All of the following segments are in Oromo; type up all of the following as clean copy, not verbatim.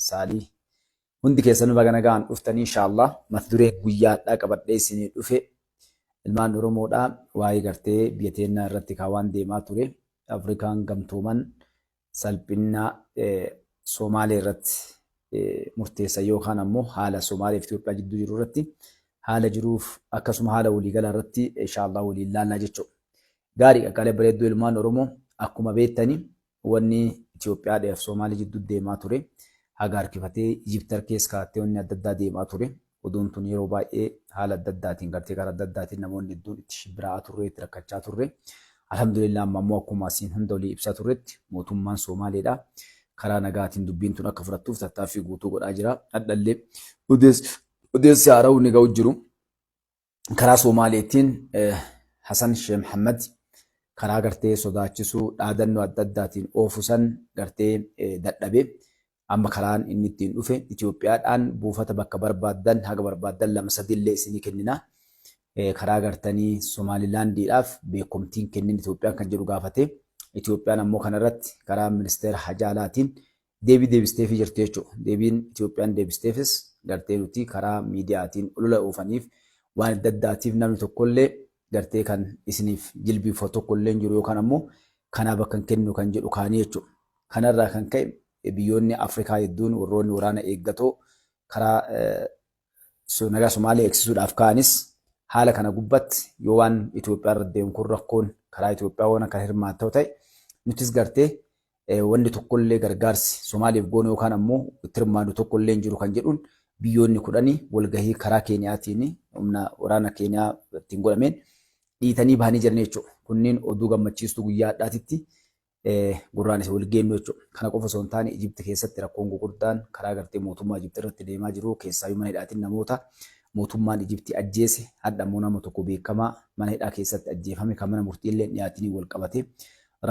Saalii hundi keessanuu baga nagaan dhuftanii inshaallah mata duree guyyaa hadhaa qabadhee isinii dhufe ilmaan Oromoodha waa'ee gartee biyya teennaa irratti kaa waan deemaa ture Afrikaan gamtooman salphinna Somaalee irratti murteessan yookaan ammoo haala Somaalee fi Itoophiyaa jidduu jiru irratti haala jiruuf akkasuma haala waliigalaa irratti inshaallah waliin laallaa jechuudha. Gaarii qaqqaalee bareedduu ilmaan Oromoo akkuma beektani wanni Itoophiyaadhaa fi Somaalee jidduu deemaa ture haga harkifatee Ijipti harkees kaattee wanni adda addaa deemaa ture. Oduun tun yeroo baay'ee haala adda addaatiin gartee karaa adda addaatiin namoonni hedduun itti shibbiraa'aa turre, itti rakkachaa turre. Alhamdulillah amma ammoo akkuma asiin hunda olii ibsaa turretti mootummaan Somaaleedha. Karaa nagaatiin dubbiin tun akka fudhattuuf tattaaffii guutuu godhaa jira. Hadhallee odeessi haara'u ni ga'u jiru. Karaa Somaaleetiin Hasan Sheeh Muhammad karaa gartee sodaachisuu dhaadannoo adda addaatiin oofu san gartee dadhabe. Amma karaan inni ittiin dhufe Itoophiyaadhaan buufata bakka barbaaddan haga barbaaddan lama sadillee isinii kennina. Karaa gartanii Somaalilaandiidhaaf beekomtiin kennin Itoophiyaan kan jedhu gaafate. Itoophiyaan ammoo kanarratti karaa ministeera hajaalaatiin deebii deebisteefii jirti jechuudha. Deebiin Itoophiyaan deebisteefis gartee nuti karaa miidiyaatiin olola oofaniif waan adda addaatiif namni tokkollee gartee kan isiniif jilbiifatu tokkollee hin jiru yookaan ammoo kanaa bakka hin kennu kan jedhu kaanii jechuudha. Kanarraa kan ka'e biyyoonni Afrikaa hedduun warroonni waraana eeggatoo karaa nagaa Somaalee eegsisuudhaaf ka'anis haala kana gubbatti yoo waan Itoophiyaa irra deemu kun rakkoon karaa Itoophiyaa waan akka hirmaattu ta'e nutis gartee wanni tokkollee gargaarsi Somaaliif goonu yookaan ammoo itti hirmaannu tokkollee hin jiru kan jedhuun biyyoonni kudhanii walgahii karaa Keeniyaatiin humna waraana Keeniyaa ittiin godhameen dhiitanii bahanii jiran jechuudha. Kunniin oduu gammachiistuu guyyaa hadhaatitti gurraan isa wal geennu jechuudha. Kana qofa osoo hin taane Ijipti keessatti rakkoon gurguddaan karaa gartee mootummaa Ijipti irratti deemaa jiru keessaayyuu mana hidhaatiin namoota mootummaan Ijipti ajjeese hadha immoo nama tokko beekamaa mana hidhaa keessatti ajjeefame kan mana murtii illee dhiyaatiin wal qabate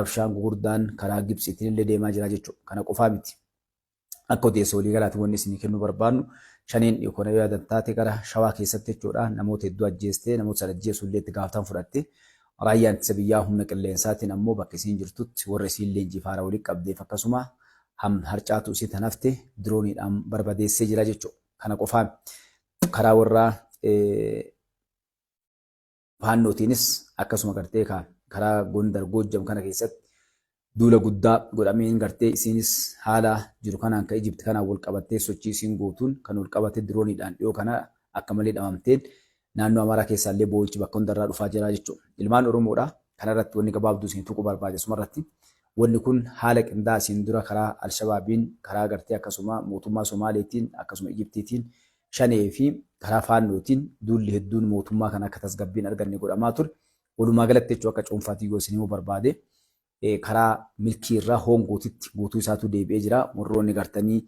rabshaan gurguddaan karaa Gibtsiitiin illee deemaa jira jechuudha. Kana qofaa miti. Akka odeessa waliigalaatiin wanni isinii kennuu barbaannu shaneen dhiyoo kana yoo yaadan taate gara shawaa keessatti jechuudha namoota hedduu ajjeestee namoota sana ajjeesuu illee itti gaafatama fudhatte. Raayyaan ittisa biyyaa humna qilleensaatiin ammoo bakka isiin jirtutti warra isiin leenjiif haara walitti qabdeef akkasuma harcaatu isii tan hafte dirooniidhaan barbadeessee jira jechuudha. Kana qofaan karaa warra Faannootiinis akkasuma gartee ka karaa Gondar Goojjam kana keessatti duula guddaa godhameen gartee isiinis haala jiru kanaan ka Ijipti kanaan wal qabattee sochii isiin gootuun kan wal qabate dirooniidhaan dhiyoo kana akka malee dhamamteen naannoo Amaaraa keessaa illee boo'ichi bakka hundarraa dhufaa jira jechuudha. Ilmaan Oromoodha. Kanarratti wanni gabaabduu isin tuquu barbaade asumarratti wanni kun haala qindaa'aa isiin dura karaa Alshabaabiin karaa gartee akkasuma mootummaa Somaaleetiin akkasuma Ijiptiitiin Shanee fi karaa Faannootiin duulli hedduun mootummaa kana akka tasgabbii hin arganne godhamaa ture. Walumaa galatti jechuun akka cuunfaatiin yoo isin himuu barbaade karaa milkii irraa hoongootitti guutuu isaatu deebi'ee jira. Warroonni gartanii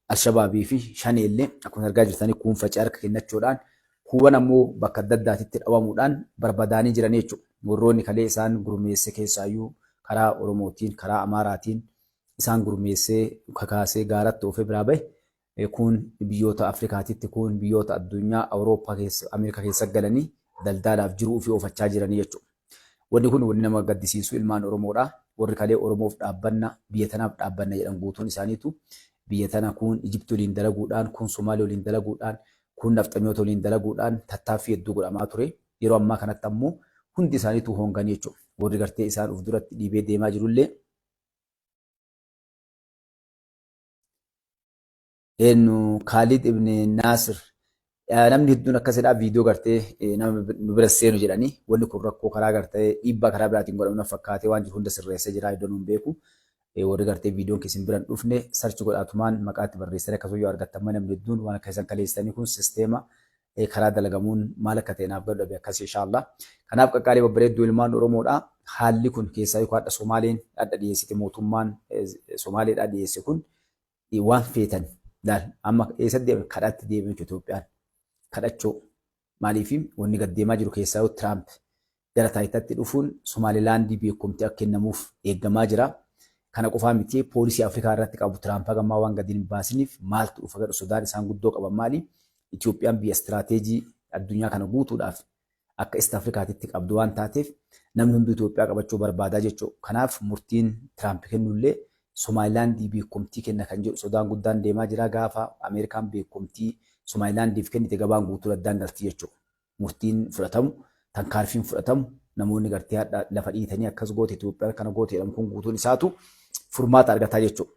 Alshabaabii fi Shanee illee akkuma argaa jirtanii kuun faca'ee harka kennachuudhaan kuuwwan ammoo bakka adda addaatitti dhawamuudhaan barbadaanii jiran jechuudha. Warroonni kalee isaan gurmeesse keessaayyuu karaa Oromootiin, karaa Amaaraatiin isaan gurmeessee kakaasee gaaratti oofee biraa bahe kuun biyyoota Afrikaatitti kuun biyyoota addunyaa Awurooppaa keessa Ameerikaa keessa galanii daldaalaaf jiruu ofii oofachaa jiranii jechuudha. Wanni kun wanni nama gaddisiisu ilmaan Oromoodha. Warri kalee Oromoof dhaabbanna biyya tanaaf dhaabbanna jedhan guutuun isaaniitu biyya tana kuun Ijiptii waliin dalaguudhaan kuun Somaalee waliin dalaguudhaan kuun nafxanyoota waliin dalaguudhaan tattaaffii hedduu godhamaa ture. Yeroo ammaa kanatti ammoo hundi isaaniitu hoonganii jechuudha. Warri gartee isaan of duratti dhiibee deemaa jirullee eenyu Kaalid ibn Naasir namni hedduun akkasidha viidiyoo gartee nama nu bira seenu jedhanii wanni kun rakkoo karaa gartee dhiibbaa karaa biraatiin godhamu na fakkaatee waan jiru hunda sirreessee jira iddoon hin beeku warri gartee viidiyoon keessan bira hin dhufne sarchi godhaatumaan maqaatti barreessanii akkasuma yoo argattan namni hedduun waan akka isan kaleessanii kun sisteema karaa dalagamuun maal akka ta'e naaf galu dhabe akkas inshaallah. Kanaaf qaqqaalee babbareedduu ilmaan Oromoodha. Haalli kun keessaa yookaan hadha Somaaleen hadha dhiyeessite mootummaan Somaaleedhaa dhiyeesse kun waan feetan laal amma eessatti deeme kadhaatti deeme jechuudha Itoophiyaan. Kadhachuu maaliif wanni gad deemaa jiru keessaa yoo Tiraamp gara taayitaatti dhufuun Somaalilaandii beekumtii akka kennamuuf eeggamaa jira. Kana qofaa miti poolisii Afrikaa irratti qabu Tiraamp hagammaa waan gadi hin baasiniif maaltu dhufa jedhu sodaan isaan guddoo qaban maali? Itoophiyaan biyya istiraateejii addunyaa kana guutuudhaaf akka East Afrikaatitti qabdu waan taateef namni hunduu Itoophiyaa qabachuu barbaadaa jechuudha. Kanaaf murtiin Tiraamp kennullee Somaalilaandii beekumtii kenna kan jedhu sodaan guddaan deemaa jira. Gaafa Ameerikaan beekumtii Somaalilaandiif kennite gabaan guutuu addaan galti jechuudha. Murtiin fudhatamu, tankaarfiin fudhatamu, namoonni gartee hadha lafa dhiitanii akkas goote, Itoophiyaan kana goote jedhamu kun guutuun isaatu furmaata argataa jechuudha.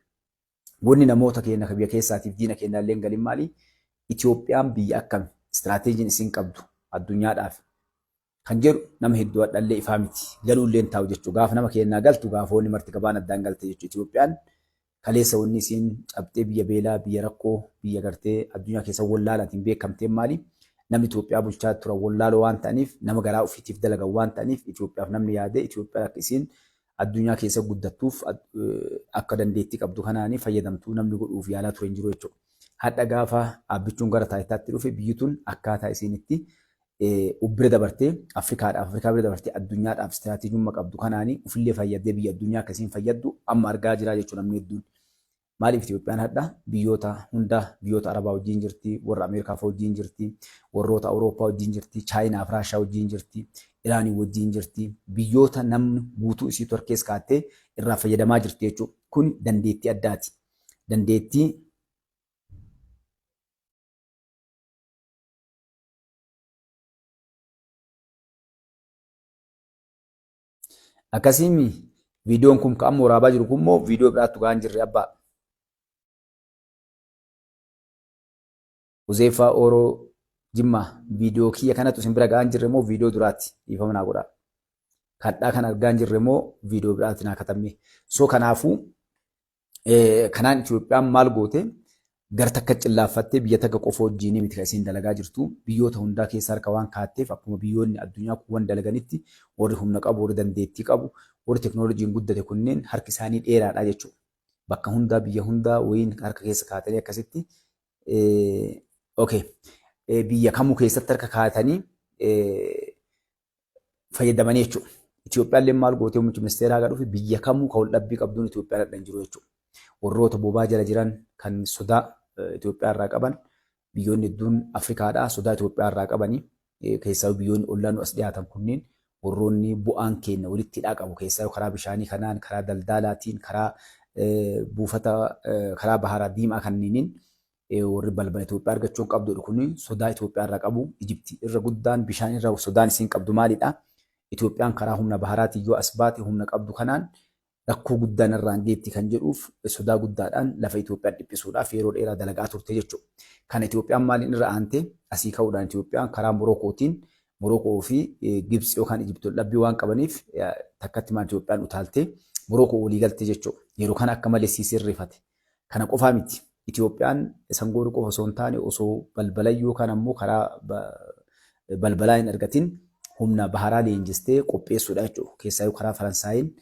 Wanni namoota keenya biyya keessaatiif diina keenya illee galin maali? Itoophiyaan biyya akkami? Istiraateejiin isin qabdu addunyaadhaaf kan jedhu nama hedduu hadhallee ifaa miti. Galuu illee taa'u jechuudha. Gaafa nama keenyaa galtu gaafa wanni marti gabaan addaan galte jechuudha. Itoophiyaan kaleessa wanni isiin cabxee biyya beelaa, biyya rakkoo, biyya gartee addunyaa keessa wallaalaatiin beekamteen maali? Namni Itoophiyaa bulchaa turan wallaaloo waan ta'aniif, nama garaa ofiitiif dalagan waan ta'aniif, Itoophiyaaf namni yaade Itoophiyaan akka isiin addunyaa keessa guddattuuf akka dandeettii qabdu kanaanii fayyadamtuu namni godhuuf yaalaa ture hin jiru jechuudha. Hadha gaafa dhaabbichuun gara taayitaatti dhufe biyyi tun akkaataa isiin itti bira dabartee Afrikaadhaaf, Afrikaa bira dabartee addunyaadhaaf istiraatiijummaa qabdu kanaanii ofillee fayyadee biyya addunyaa akkasiin fayyaddu amma argaa jira jechuudha namni hedduun. Maaliif Itoophiyaan hadha biyyoota hunda, biyyoota Arabaa wajjin jirti, warra Ameerikaa fa'aa wajjin jirti, warroota Awurooppaa wajjin jirti, Chaayinaa fi Raashaa wajjin jirti, Iraanii wajjin jirti, biyyoota namni guutuu isii harkees kaattee irraa fayyadamaa jirti jechuudha. Kun dandeettii addaati. Dandeettii akkasiin viidiyoon kun kan amma waraabaa jiru kun immoo viidiyoo biraatti waan jirre abbaa. Uzeeffaa Ooroo Jimmaa, viidiyoo kiyya kanatu isin bira ga'aa hin jirre moo viidiyoo duraati? Dhiifama naa godhaa. Kadhaa kan argaa hin jirre moo viidiyoo biraatti naa katamme. So kanaafuu kanaan Itoophiyaan maal goote? Gara takka cillaaffattee biyya takka qofa wajjin miti kan isiin dalagaa jirtu, biyyoota hundaa keessa harka waan kaatteef, akkuma biyyoonni addunyaa kuuwwan dalaganitti warri humna qabu, warri dandeettii qabu, warri teknooloojiin guddate kunneen harki isaanii dheeraadha jechuudha. Bakka hundaa, biyya hundaa wayiin harka keessa kaatanii akkasitti, okay, biyya kamuu keessatti harka kaatanii fayyadamanii jechuudha. Itoophiyaan illee maal gootee? Muummichi ministeeraa haga dhufe biyya kamuu kan wal dhabbii qabduun Itoophiyaan hadha hin jiru jechuudha. Warroota bobaa jala jiran kan sodaa Itoophiyaa irraa qaban, biyyoonni hedduun Afrikaadhaa sodaa Itoophiyaa irraa qabanii, keessaa biyyoonni ollaa nu as dhiyaatan kunneen, warroonni bu'aan keenya walitti hidhaa qabu, keessaa karaa bishaanii kanaan, karaa daldalaatiin, karaa buufata karaa baharaa diimaa kanneeniin warri balbala Itoophiyaa argachuu qabdudha. Kun sodaa Itoophiyaa irraa qabu. Ijipti irra guddaan bishaan irra sodaan isiin qabdu maalidha? Itoophiyaan karaa humna baharaatiin yoo as baate humna qabdu kanaan rakkoo guddaan irraan geetti kan jedhuuf sodaa guddaadhaan lafa Itoophiyaan dhiphisuudhaaf yeroo dheeraa dalagaa turte jechuudha. Kana Itoophiyaan maaliin irra aante? Asii ka'uudhaan Itoophiyaan karaa Morokootiin, Morokoo fi Gibxi yookaan Ijipti wal dhabbii waan qabaniif, takkatti maal Itoophiyaan utaaltee Morokoo walii galte jechuudha. Yeroo kana akka malee sirrifate. Kana qofaa miti. Itoophiyaan sangooruu qofa osoo hin taane, osoo balbala yookaan ammoo karaa balbalaa hin argatin humna baharaa leenjistee qopheessuudha jechuudha. Keessaayyuu karaa Faransaayiin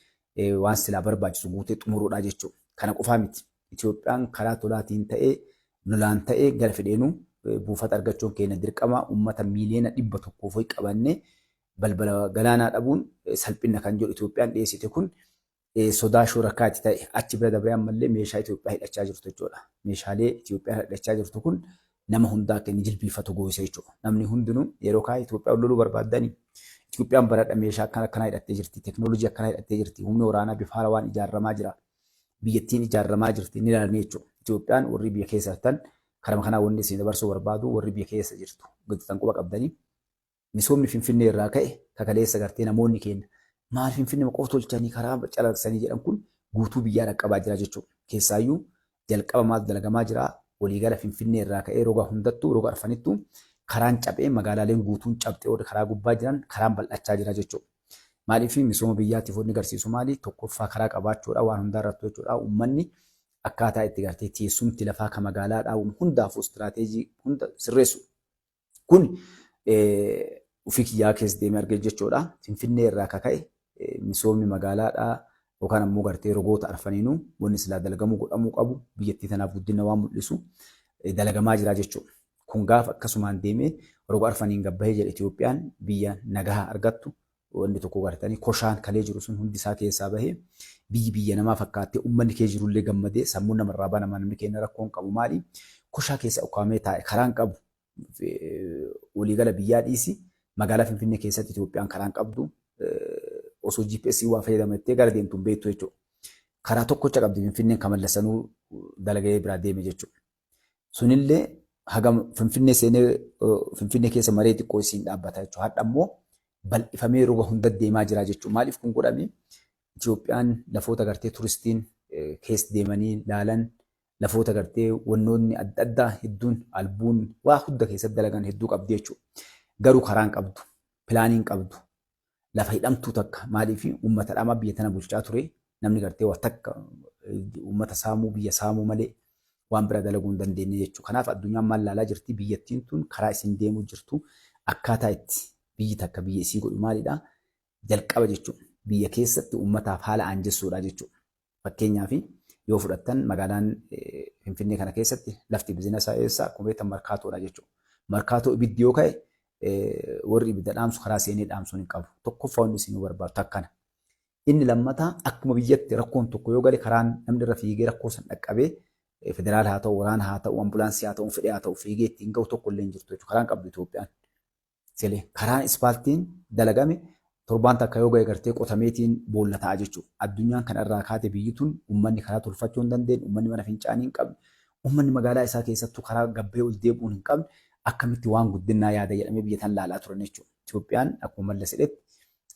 waan silaa barbaachisu guutee xumuruudha jechuudha. Kana qofaa miti. Itoophiyaan karaa tolaatiin ta'ee lolaan ta'ee gara fedheenuu buufata argachuun keenya dirqama, uummata 100,000,000 qabannee balbala galaanaa dhabuun salphina kan jedhu Itoophiyaan dhiyeessite kun sodaa shorakaati ta'e. Achi bira dabree ammallee meeshaa Itoophiyaa hidhachaa jirtu jechuudha. Meeshaalee Itoophiyaa hidhachaa jirtu kun nama hundaa akka inni jilbiifatu goosise jechuudha. Namni hundinuu yeroo kaa'e Itoophiyaa loluu barbaaddanii Itoophiyaan baradha meeshaa akkana akkanaa hidhattee jirti, teknoolojii akkanaa hidhattee jirti, humni waraanaa bifa haara waan ijaaramaa jira, biyyattiin ijaaramaa jirti ni ilaalanii jechuudha. Itoophiyaan warri biyya keessa jirtan karama kanaa wanni isin dabarsuu barbaadu, warri biyya keessa jirtu gadi quba qabdanii, misoomni Finfinnee irraa ka'e kakaleessa gartee namoonni keenya maal Finfinnee qofa tolchanii karaa calaqsanii jedhan kun guutuu biyyaa dhaqqabaa jira jechuudha. Keessaayyuu jalqaba maal dalagamaa jira? Waliigala Finfinnee irraa ka'ee roga hundattuu, roga arfanittuu karaan caphee, magaalaaleen guutuun cabxee warri karaa gubbaa jiran karaan bal'achaa jira jechuudha. Maaliif misooma biyyaatiif wanni agarsiisu maali? Tokkoffaa karaa qabaachuudha waan hundaa irrattu jechuudha. Uummanni akkaataa itti gartee teessumti lafaa kan magaalaa dhaabuun hundaafuu istiraateejii hunda sirreessu. Kun ofii kiyyaa keessa deemee argee jechuudha. Finfinnee irraa kaka'e misoomni magaalaadhaa yookaan ammoo gartee rogoota arfaniinuu wanni silaa dalagamuu godhamuu qabu biyyattii tanaaf guddina waan mul'isu dalagamaa jira jechuudha. Kun gaafa akkasumaan deemee roga arfaniin gabbahee jedhe Itoophiyaan biyya nagaha argattu, wanni tokko gartanii koshaan kalee jiru sun hundi isaa keessaa bahee biyyi biyya namaa fakkaattee uummanni kee jirullee gammadee sammuun namarraa banama. Namni keenya rakkoon qabu maali? Koshaa keessa ukkaamee taa'e, karaan qabu. Waliigala biyyaa dhiisi, magaalaa Finfinnee keessatti Itoophiyaan karaan qabdu osoo GPS waa fayyadamattee gara deemtu hin beektu jechuudha. Karaa tokkocha qabdi Finfinneen kan Mallasanuu dalagee biraa deeme jechuudha. Sunillee hagam Finfinnee seenee Finfinnee keessa maree xiqqoo isiin dhaabbata jechuudha. Hadha immoo bal'ifamee roga hunda deemaa jira jechuudha. Maaliif kun godhame? Itoophiyaan lafoota gartee turistiin keessa deemanii laalan, lafoota gartee wannoonni adda addaa hedduun, albuun waa hunda keessatti dalagan hedduu qabdi jechuudha. Garuu karaan qabdu, pilaaniin qabdu, lafa hidhamtuu takka. Maaliif? Uummata dhama biyya tana bulchaa ture, namni gartee waa takka uummata saamuu, biyya saamuu malee waan bira dalaguu hin dandeenye jechuudha. Kanaaf addunyaan maal laalaa jirti? Biyyattiin tun karaa isin deemuu jirtu, akkaataa itti biyyi takka biyya isii godhu maalidha? Jalqaba jechuudha. Biyya keessatti uummataaf haala aanjessuudha jechuudha. Fakkeenyaaf yoo fudhattan, magaalaan Finfinnee kana keessatti lafti bizinesaa eessa? Akkuma beektan Markaatoodha jechuudha. Markaatoo ibiddi yoo ka'e, warri ibidda dhaamsu karaa seenee dhaamsuun hin qabu. Tokkoffaa wanni isin barbaadu takkana. Inni lammataa, akkuma biyyatti rakkoon tokko yoo gale, karaan namni irra fiigee rakkoo san dhaqqabee, federaala haa ta'u, waraana haa ta'u, ambulaansii haa ta'u, fedhee haa ta'u, fiigee ittiin gahu tokko illee hin jirtu jechuudha. Karaan qabdu Itoophiyaan. Sele karaan ispaaltiin dalagame torbaan takka yoo ga'e gartee qotameetiin boolla ta'a jechuudha. Addunyaan kana irraa kaate biyyi tun uummanni karaa tolfachuu hin dandeenye, uummanni mana fincaanii hin qabne, uummanni magaalaa isaa keessattuu karaa gabbee ol deebi'uun hin qabne akkamitti waan guddinaa yaada jedhamee biyya tan laalaa turan jechuudha. Itoophiyaan akkuma Mallas jedhetti,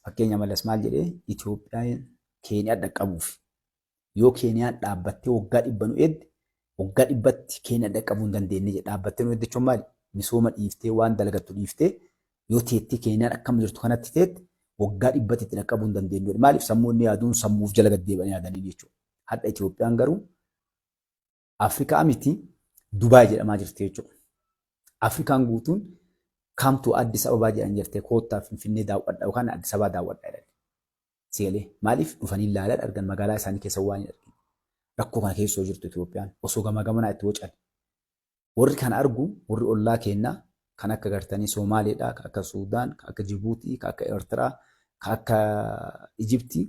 fakkeenya Mallas maal jedhee, Itoophiyaan Keeniyaa dhaqqabuuf yoo Keeniyaan dhaabbattee waggaa 100 nu eegde, waggaa 100tti Keeniyaa dhaqqabuu hin dandeenye jedha. Dhaabbattee nu eegde jechuun maali? Misooma dhiiftee, waan dalagattu dhiiftee yoo teettee, Keeniyaan akkam jirtu kanatti teette, waggaa 100tti itti dhaqqabuu hin dandeenyu jedha. Maaliif? Sammuu inni yaaduun sammuuf jala gad deebi'anii yaadanii jechuudha. Hadha Itoophiyaan garuu Afrikaa miti, Dubaay jedhamaa jirti jechuudha. Afrikaan guutuun "Come to Addis Ababa" jedhan jirte, "Koottaa Finfinnee daawwadha" yookaan "Addis Ababaa daawwadha" jedhan. Seelee maaliif dhufanii ilaalan argan, magaalaa isaanii keessa waan hin argine. Rakkoo kana keessa jirtu Itoophiyaan osoo gamaa gamanaa itti wacan. Warri kana argu, warri ollaa keenyaa kan akka gartanii Somaaleedha, kan akka Suudaan, kan akka Jibuutii, kan akka Eertiraa, kan akka Ijiptii,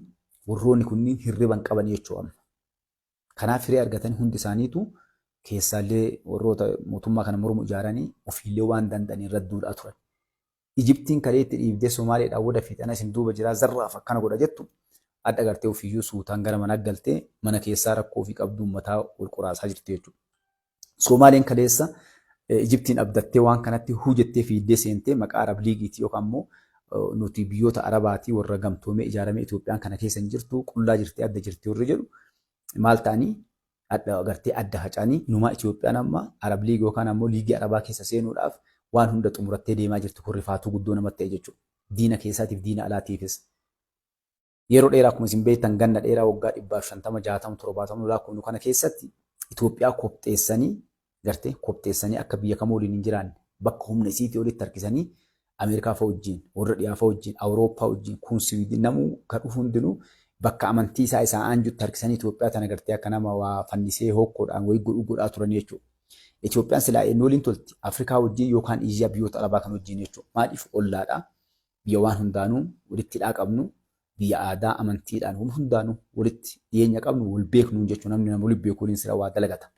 warroonni kunniin hirriba hin qaban jechuudha amma. Kanaaf hiree argatanii hundi isaaniitu keessaallee warroota mootummaa kana mormu ijaaranii ofiillee waan danda'an irratti duudhaa turan. Ijiptiin kalee itti dhiibdee Somaaleedhaan wada fiixana isin duuba jiraa zarraaf akkana godha jettu, adda gartee ofiiyyuu suutaan gara manaa galtee mana keessaa rakkoo ofii qabdu uummataa wal qoraasaa jirti jechuudha. Somaaleen kaleessa Ijiptiin abdattee waan kanatti huu jettee fiiddee seentee maqaa Arab Liigiitii yookaan immoo nuti biyyoota Arabaatii warra gamtoomee ijaaramee, Itoophiyaan kana keessa hin jirtu, qullaa jirti, adda jirti warri jedhu maal ta'anii adda gartee adda faca'anii, inumaa Itoophiyaan amma Arab Liigii yookaan ammoo Liigii Arabaa keessa seenuudhaaf waan hunda xumurattee deemaa jirti. Kun rifaatuu guddoo namatti ta'e jechuudha. Diina keessaatiif, diina alaatiifis. Yeroo dheeraa, akkuma isin beektan, ganna dheeraa waggaa 150, 60, 70 lakkoofnu kana keessatti Itoophiyaa kopxeessanii, gartee kopxeessanii, akka biyya kamuu waliin hin jiraanne bakka humna isiitii olitti harkisanii, Ameerikaa fa'a wajjin, warra dhiyaa fa'a wajjin, Awurooppaa wajjin, kun Siwiidin, namuu kan dhufu hundinuu bakka amantii isaa isaa aanjutti harkisanii Itoophiyaa tana gartee akka nama waa fannisee hokkoodhaan wayii godhuu godhaa turan jechuudha. Itoophiyaan silaa eenyu waliin tolti? Afrikaa wajjin yookaan Eeshiyaa biyyoota Arabaa kan wajjin jechuudha. Maaliif? Ollaadha. Biyya waan hundaanuu walitti hidhaa qabnu, biyya aadaa, amantiidhaan waan hundaanuu walitti dhiyeenya qabnu, wal beeknuun jechuudha. Namni nama walitti beeku waliin sira waa dalagata.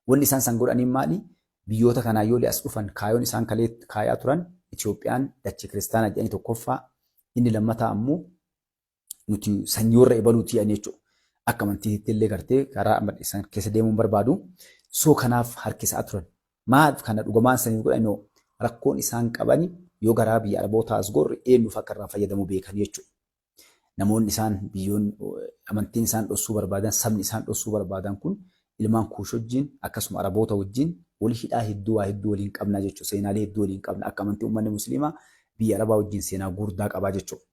Wanni isaan san godhaniin maali? Biyyoota kanaa yoo as dhufan, kaayoon isaan kalee kaayaa turan Itoophiyaan dachee kiristaanaa jedhanii tokkoffaa, inni lammataa ammoo nuti sanyii warra ebaluuti jedhanii jechuudha. Akka amantiitti illee gartee karaa isaan keessa deemuun barbaadu. So kanaaf harkisaa turan. Maal kana dhugamaan saniif godhan? Rakkoon isaan qabani yoo garaa biyya Arabootaa as gorre, eenyuuf akka irraa fayyadamu beekan jechuudha. Namoonni isaan biyyoon amantiin isaan dhossuu barbaadan, sabni isaan dhossuu barbaadan kun ilmaan Kuush wajjin, akkasuma Araboota wajjin wal hidhaa hedduu, waa hedduu waliin qabna jechuudha. Seenaalee hedduu waliin qabna. Akka amantii uummanni Musliimaa biyya Arabaa wajjin seenaa gurdaa qabaa jechuudha.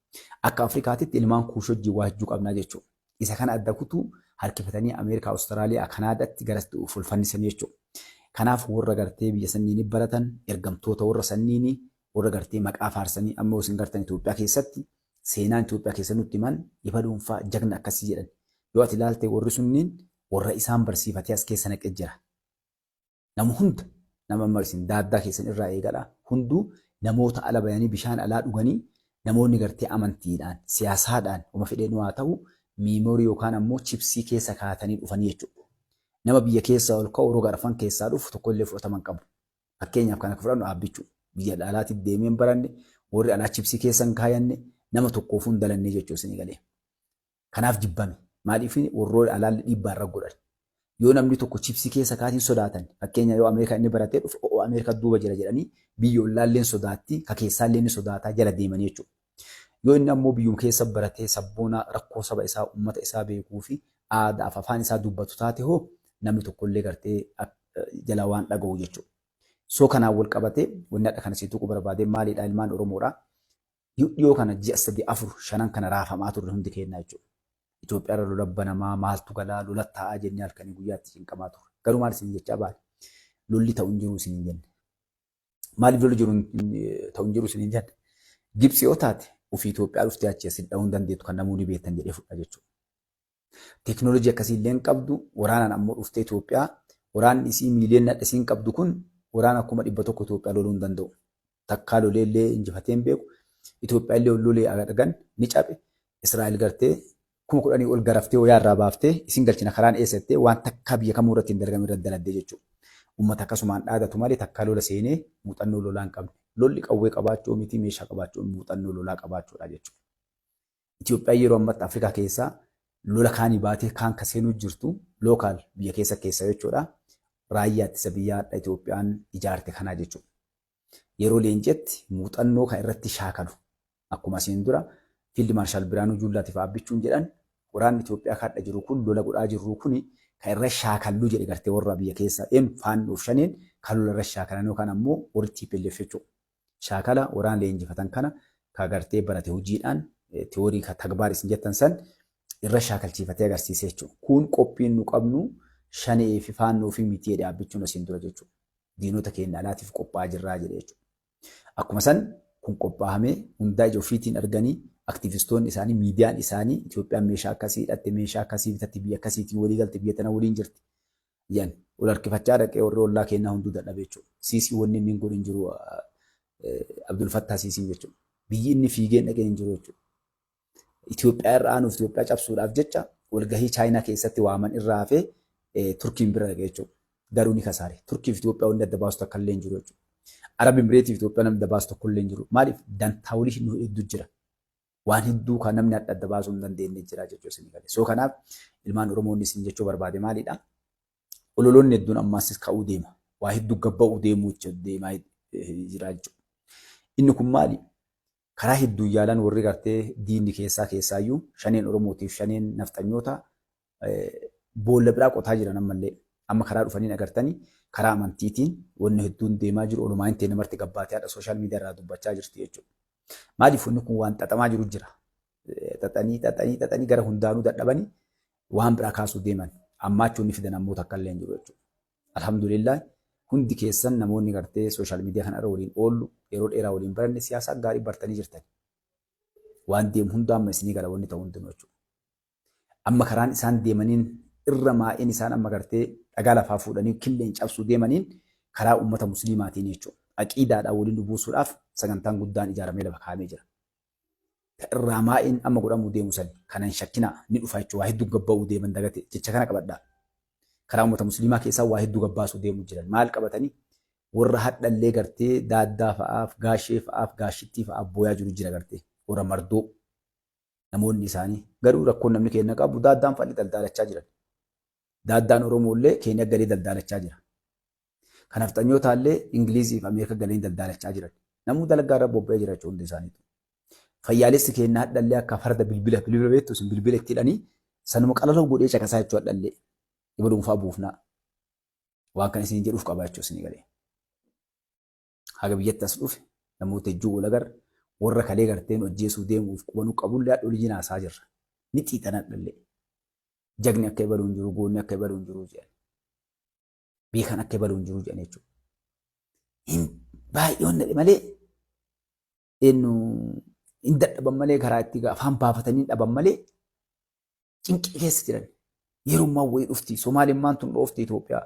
Akka Afrikaatitti ilmaan Kuush wajjin waa hedduu qabnaa jechuudha. Isa kana adda kutuu harkifatanii Ameerikaa, Awustiraaliyaa, Kanaadaatti garas ol fannisan jechuudha. Kanaaf warra gartee biyya sanniini baratan, ergamtoota warra sanniini, warra gartee maqaa faarsanii, amma isin gartan Itoophiyaa keessatti seenaan Itoophiyaa keessa nutti himan ifa dhuunfaa jagna akkasii jedhan. Yoo ati ilaalte, warri sunniin warra isaan barsiifatee as keessa naqee jira. Nama hunda, nama amma isin daaddaa keessan irraa eegala, hunduu namoota ala bayanii bishaan alaa dhuganii, namoonni gartee amantiidhaan, siyaasaadhaan, uma fedheen haa ta'u, memory yookaan ammoo chipsii keessa kaatanii dhufanii jechuudha. Nama biyya keessaa ol ka'u, roga arfan keessaa dhufu tokko illee fudhataman qabu. Fakkeenyaaf kan akka fudhannu Aabbichuu. Biyya alaatti deemee hin baranne, warri alaa chipsii keessa hin kaayanne, nama tokkoofuu hin dalanne jechuudha isinii galee. Kanaaf jibbame. Maaliif warroonni alaalli dhiibbaa irra godhan. Yoo namni tokko chipsii keessa kaatiin sodaatan, fakkeenya yoo Ameerikaa inni baratee dhufe, o'o Ameerikaa duuba jira jedhanii biyya ollaalleen sodaatti, ka keessaallee ni sodaataa jala deemanii jechuudha. Yoo inni ammoo biyyuma keessa baratee sabboonaa rakkoo saba isaa, uummata isaa beekuu fi aadaaf afaan isaa dubbatu taate hoo namni tokkollee gartee jala waan dhaga'u jechuudha. So kanaan wal qabatee wanni hadha kana sii tuquu barbaadee maalidha ilmaan Oromoodha. Dhiyoo kana ji'a 3 4 shanan kana raafamaa turre hundi keenyaa jechuudha. Itoophiyaa irra lola banamaa maaltu galaa lola taa'aa jennee halkanii guyyaatti cinqamaa turre. Garuu maal isin jechaa baane? Lolli ta'u hin jiru isin hin jenne. Maaliif lolli jiru ta'u hin jiru isin hin jenne? Gibxi yoo taate ofii Itoophiyaa dhuftee achi asin dha'uu hin dandeettu kan namoonni beektan jedhee fudha jechuudha. Teekinooloojii akkasii illee hin qabdu. Waraanaan ammoo dhuftee Itoophiyaa waraanni isii miiliyoonni hadha isiin qabdu kun waraana 100,000 Itoophiyaa loluu hin danda'u. Takkaa lolee illee injifatee hin beeku. Itoophiyaa illee ol lolee argan ni cabe. Israa'el gartee 10,000 ol garaftee wayaa irraa baaftee isin galchina karaan eessa jettee waan takkaa biyya kamuu irratti hin dalagame irratti daladdee jechuudha. Uummata akkasumaan dhaadatu malee takkaa lola seenee muuxannoo lolaa hin qabne. Lolli qawwee qabaachuu miti meeshaa qabaachuu muuxannoo lolaa qabaachuudha jechuudha. Itoophiyaan yeroo ammatti Afrikaa keessaa lola kaanii baatee kaan ka seenuu jirtu local biyya keessa keessa jechuudha. Raayyaa ittisa biyyaa hadha Itoophiyaan ijaarte kanaa jechuudha. Yeroo leenjetti muuxannoo kan irratti shaakalu akkuma asiin dura Fiild Maarshaal Biraanuu Juullaatiif Abbichuun jedhan waraanni Itoophiyaa kadha jiru kun lola godhaa jirru kuni kan irra shaakallu jedhe gartee warra biyya keessaa een faannoof shaneen kan lola irra shaakalan yookaan ammoo warri TPLF jechuudha. Shaakala waraana leenjifatan kana ka gartee barate hojiidhaan tiyoorii ka tagbaar isin jettan san irra shaakalchiifatee agarsiise jechuudha. Kun qophiin nu qabnu shanee fi faannoo fi miti jedhe Abbichuun asiin dura jechuudha. Diinota keenya alaatiif qophaa'aa jirraa jedhe jechuudha. Akkuma san kun qophaahamee hundaa ija ofiitiin arganii aktivistoonni isaanii miidiyaan isaanii Itoophiyaan meeshaa akkasii hidhatte meeshaa akkasii bitatte biyya akkasiitiin walii galte biyya tana waliin jirti. Yan ol harkifachaa dhaqee warri ollaa keenyaa hunduu dadhabe jechuudha. Siisii wanni inni hin godhin jiru Abdul Fattaa Siisiin jechuudha. Biyyi inni fiigeen dhaqee hin jiru jechuudha. Itoophiyaa irra aanuuf Itoophiyaa cabsuudhaaf jecha walgahii Chaayinaa keessatti waaman irraa hafee Turkiin bira dhaqe jechuudha. Garuu ni kasaare. Turkii fi Itoophiyaa wanni adda baasu takka illee hin jiru jechuudha. Arab Imireetii fi Itoophiyaa namni adda baasu tokko illee hin jiru. Maaliif dantaa walii hedduu jira. Waan hedduu kan namni adda adda baasuu hin dandeenye jira jechuudha isin galee. So kanaaf ilmaan Oromoonni isin jechuu barbaade maalidha? Ololoonni hedduun ammaas ka'uu deema. Waa hedduu gabba'uu deemuu deemaa jira jechuudha. Inni kun maali? Karaa hedduun yaalan warri gartee diinni keessaa keessaayyuu shaneen Oromootiif shaneen nafxanyoota boolla biraa qotaa jiran ammallee. Amma karaa dhufaniin agartanii karaa amantiitiin wanni hedduun deemaa jiru olumaa hin ta'e namarti gabbaatee haadha sooshaal miidiyaa irraa dubbachaa jirti jechuudha. Maaliif wanni kun waan xaxamaa jiru jira. Xaxanii xaxanii xaxanii gara hundaanuu dadhabanii waan biraa kaasuu deeman. Ammaa achi fidan ammoo takka illee hin jiru jechuudha. Alhamdulillah hundi keessan namoonni gartee sooshaal miidiyaa kana irra waliin oollu yeroo dheeraa waliin baranne siyaasaa gaarii bartanii jirtan. Waan deemu hundaa amma isinii gala wanni ta'u hundinuu jechuudha. Amma karaan isaan deemaniin irra maa'een isaan amma gartee dhagaa lafaa fuudhanii killeen cabsuu deemaniin karaa uummata musliimaatiin jechuudha. Aqiidaadhaan waliin nu buusuudhaaf sagantaan guddaan ijaaramee lafa kaa'amee jira. Ta irraa maa'een amma godhamuu deemu san kanan shakkinaa ni dhufa jechuudha. Waa hedduu gabba'uu deeman dagate jecha kana qabadhaa. Karaa uummata musliimaa keessaa waa hedduu gabbaasuu deemu jiran. Maal qabatanii? Warra hadhallee gartee daaddaa fa'aaf, gaashee fa'aaf, gaashittii fa'aaf booyaa jiru jira gartee. Warra mardoo. Namoonni isaanii garuu rakkoon namni keenya qabu daaddaan falli daldaalachaa jiran. Daaddaan Oromoo illee keenya galee daldaalachaa jira. Kan nafxanyootaa illee Ingilizii fi Ameerika galee daldaalachaa jiran. Namuu dalagaa irra bobba'ee jira jechuudha hundi isaaniitu. Fayyaalessi keenya hadhallee akka farda bilbila bilbila beektu isin bilbila itti hidhanii sanuma qalaloo godhee caqasaa jechuudha hadhallee. Dhiba dhuunfaa buufnaa. Waan kana isin jedhuuf qaba jechuudha isin galee. Haga biyyatti as dhufe namoota hedduu wal agarra. Warra kalee garteen hojjeesuu deemuuf qubanuu qabullee hadha olii jinaasaa jirra. Ni xiixan hadhallee. Jagni akka ebaluu hin jiru, goonni akka ebaluu hin jiru jedhan. Beekan akka ebaluu hin jiru jedhan jechuudha. Hin baay'ee onnadhe malee eenyu hin dadhaban malee karaa itti afaan baafatanii dhaban malee cinqii keessa jiran. Yerummaan wayii dhufti. Somaalimmaan tun dhoofti Itoophiyaa.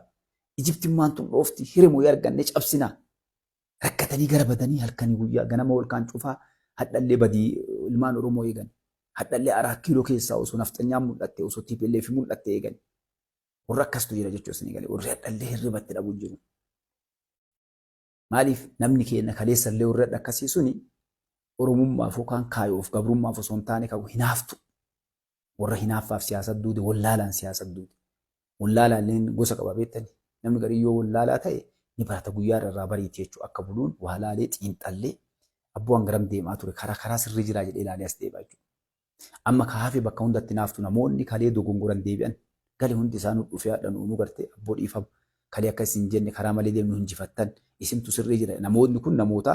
Ijiptimmaan tun dhoofti. Hiree wayii arganne cabsina. Rakkatanii gara badanii halkanii guyyaa ganama ol kaan cufaa hadhallee badii ilmaan Oromoo eegan. Hadhallee araa kiiloo keessaa osoo nafxanyaan mul'atte osoo TPLF mul'atte eegan. Warra akkastu jira jechuudha isinii galee. Warri hadhallee hirribatti dhabu jiru. Maaliif namni keenya kaleessa illee warri akkasii suni Oromummaaf yookaan kaayoof gabrummaaf osoo hin taane kan hinaaftu. Warra hinaaffaaf siyaasa duude, wallaalaan siyaasa duude. Wallaalaalleen gosa qaba beektani. Namni garii yoo wallaalaa ta'e ni barata, guyyaa irraa bariiti jechuudha. Akka buluun waa laalee xiinxallee abboo waan garam deemaa ture, karaa karaa sirrii jiraa jedhee ilaalee as deebi'a jechuudha. Amma ka hafe bakka hundatti naaftu namoonni kalee dogongoran deebi'an gale hundi isaanuu dhufee hadha nu garte abboo dhiifama. Kalee akka isin jenne karaa malee deemnu hinjifattan, isintu sirrii jira. Namoonni kun namoota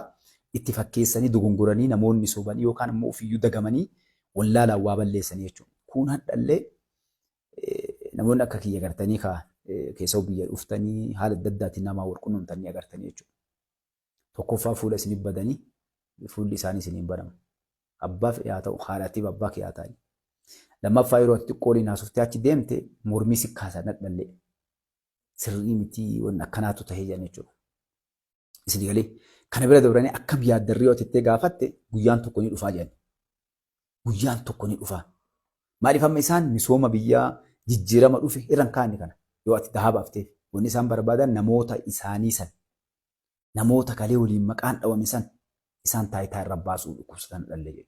itti fakkeessanii dogongoranii, namoonni sobanii yookaan immoo ofiiyyuu dagamanii wallaalaan waa balleessanii jechuudha. Kun hadhallee namoonni akka kiyya gartanii ka keessa biyya dhuftanii haala adda addaatiin namaa wal qunnamtanii agartanii jechuudha. Tokkoffaa, fuula isinif badanii fuulli isaanii isiniin banamu. Abbaa fedhe haa ta'u, haadhaatiif abbaa kee haa ta'ani. Lammaffaa, yeroo ati xiqqoo waliin haasoftee achi deemte mormii si kaasan hadhallee. Sirrii miti, wanni akkanaatu tahee jedhan jechuudha. Isin galee kana bira dabranii akkam yaaddarrii yoo ati gaafatte, guyyaan tokko ni dhufaa jedhan. Guyyaan tokko ni dhufaa. Maaliif amma isaan misooma biyyaa jijjiirama dhufe irra hin kaa'anne kana yoo ati dahaa baafteef? Wanni isaan barbaadan namoota isaanii san, namoota kalee waliin maqaan dhawame san isaan taayitaa irra baasuu dhukkubsatan dhallee jechuudha.